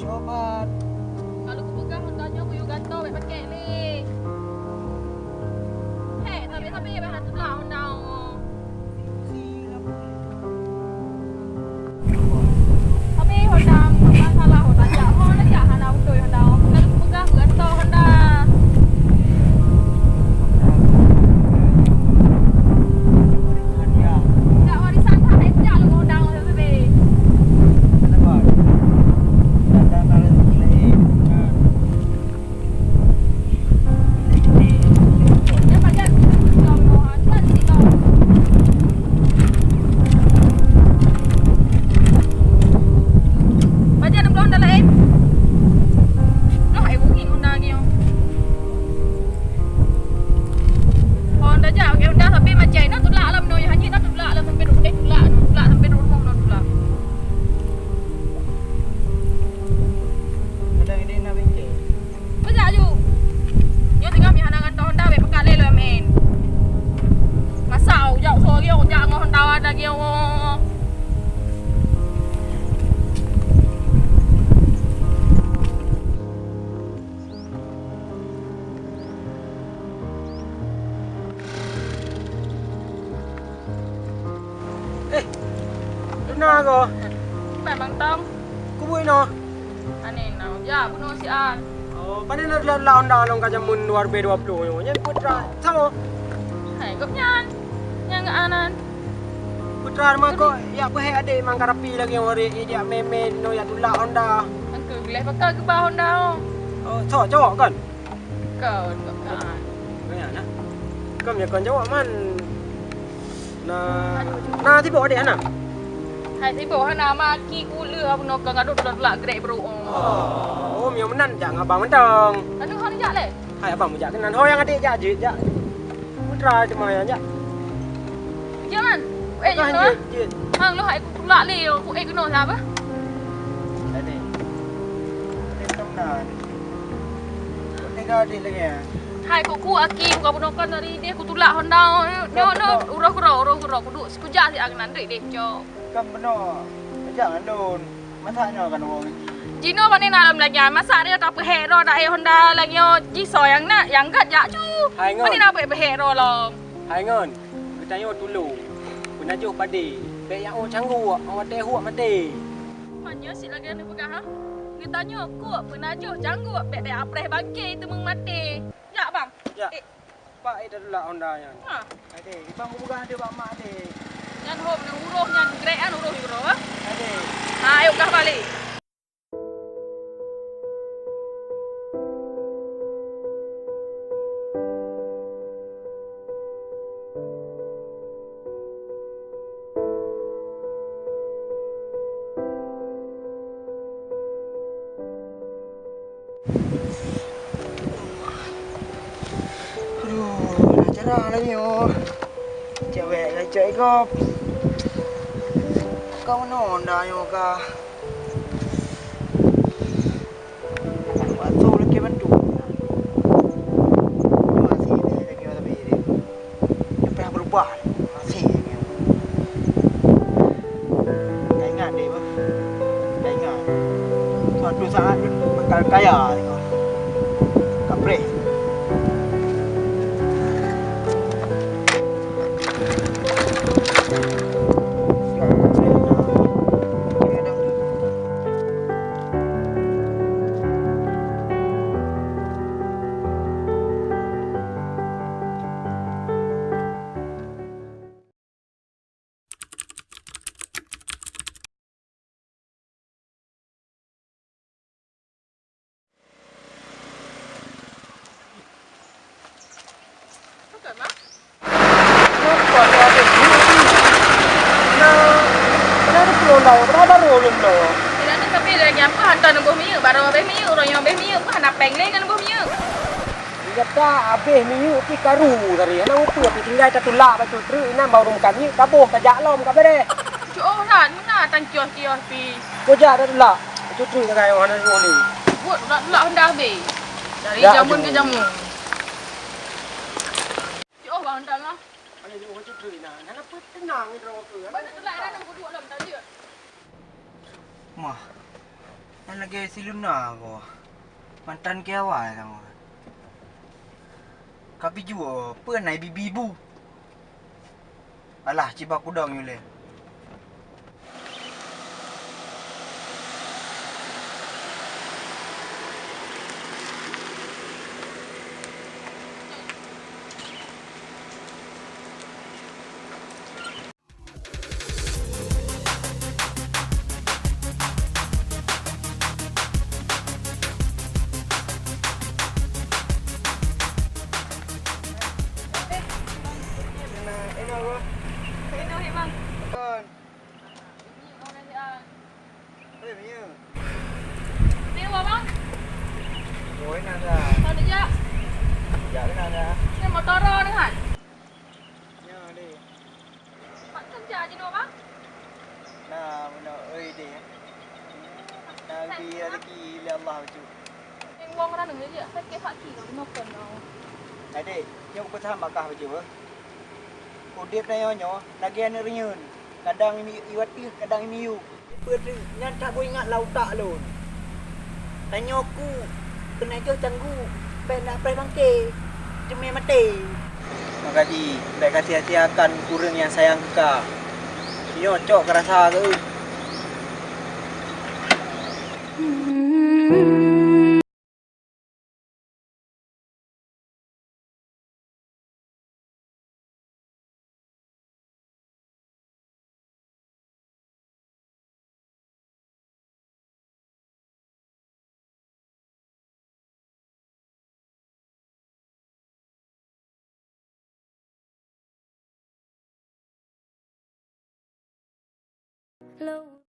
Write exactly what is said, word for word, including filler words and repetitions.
Tobat. Kalau kupeugah honda nyoe kuyue gantoe bèk pakèk lé. Hei, sabe-sabe bèk hana tulak honda. Tapi honda masalah honda jak, honda jak hana beutôi honda. Kalau kupeugah gantoe honda. Dak warisan hana jak lôn honda. Oh, tajak pakai Honda sampai macam inoe tulak lam noe, hanya dah tulak lam sampai rumah, eh, tulak, tulak sampai rumah, no, tulak. Kadang ini nak bengkel. Pajak ju. Nyoe singoh meuhana ngon Honda, bèk peugah lé lom, en. Masa ujak usoe lagi, ujak ngon Honda lagi, oh. Eh, duna ko. Memang tong. Kubui no. Ane na, ya, bunoe siat. Oh, pane na la-, la-, Honda lôn ka jameun dua ribu dua puluh nyoe. Nyan putra, sama. Hai, gobnyan. Nyang anan. Putra mah kok, ya, peuhek adek mang karapi lagi orang, ya, meme, no, ya, tulak Honda. Angku, bileh baka geuba Honda, oh. Oh, cowok, cowok kan? Kon, kon, kon. Kon ya, nah. Kon ya, kon jaweueb man. Nah, nah, sibok adek hana? Hai sibok hana, maki kuleuh abu nokong adot tulak-tulak grek bro. Oh, mio meunan jak ngon abang mantong. Aduh, hana jak leh. Hai abang jak keunan. Ho yang adek jak jeuet jak. Putra cuma yang jak. Jangan. Eh, bukan jeuet, jeuet. Hang lo hai ku tulak leh, ku eh kena siapa? Adek. Adek keunan. Tinggal adek lagi ya. Hai, kok ku aki buka penokon dari deh, ku tulak Honda. Nyo, nyo, uroh kuro, uroh kuro. Kudu sekuja si ang nandri deh, cok. Kan benar. Jangan lun. Masa nyo kan wong. Jino bani na lam lagi. Masa dia tak pehek ro dak eh Honda lagi nyo. Jiso yang nak, yang gat jak cu. Hai, ngon. Bani na pehek ro lom. Hai, ngon. Geutanyoe tulo. Peunajoh padé. Bèk jak oh cangguek, watèe huok maté. Meunyoe sit lagèe neupeugah, ha? Geutanyoe kok peunajoh cangguek, bèk deh apreh bangke teumeung maté. Jak, bang. Jak. Eh. Pak, eh, dah tulak Honda nyan. Ha. Adé, ibang kupeugah adé bak mak adé. Nyan hom, nyan uroh, nyan grek kan uroh, uroh, ha? Adé. Ha, ayo kah balik. Aduh, na cara lagèe nyoe. Cewek lecek ikop. Kau meunoe nda nyoe kah? Waktu lagi bantu. Nyoe masih ada lagi tapi dia. Dia payah berubah. Masih lagi. Dah ingat deh, bang. Dah ingat. Suatu saat pun bakal kaya tengok. Kapreh. Pakon, Mak? Kenapa ada duit ni? Nah, kenapa pulang dah? Kenapa baru ulun tu? Tidak ada, tapi lagi apa hantar nunggu minyak, baru habis minyak, orang yang habis minyak pun hana peng lagi nunggu minyak. Gata abéh minyeuk pih karu tadi, hana upeue pih tinggai tatulak bacut treuk inan bak ureueng meukat minyeuk taboh tajak lom ka beureh. Cuoh that, meunan tan kios-kios pih. Kujak tatulak bacut treuk sagai hana jeuet lé. Buet tulak-tulak honda abéh. Dari jameun ke jameun. Cuoh bang honda lah. Hana jeuet bacut treuk inan. Hana peue teunang droe keu. Mana tulak inan kuduek lom tadi. Mah. Lagèe si Luna ko. Mantan keu awai sama. Ka bijue peue na bibi bu. Alah, ciba kudong yue lé. Mak kerja jinoe, Bang? Na meunoe, oi, deh. Na geubri rezeki lé Allah bacut. Nyang wong raneng jijak sakét haki kau, nokon kau. Adek, nyoe peue that makah bacut, eh? Udép tanyoe nyoe lagèe aneuk reunyeuen, kadang i ateueh, kadang i miyueb. Peue treuk nyan that beu ingat lam utak lôn. Tanyoe ku keuneuk jôh canggu, bèk na preh bangke, teumé maté. Makajih, bèk kasia-siakan ureueng nyang sayang keu ka. Nyoe cok ka rasa keu. Lôn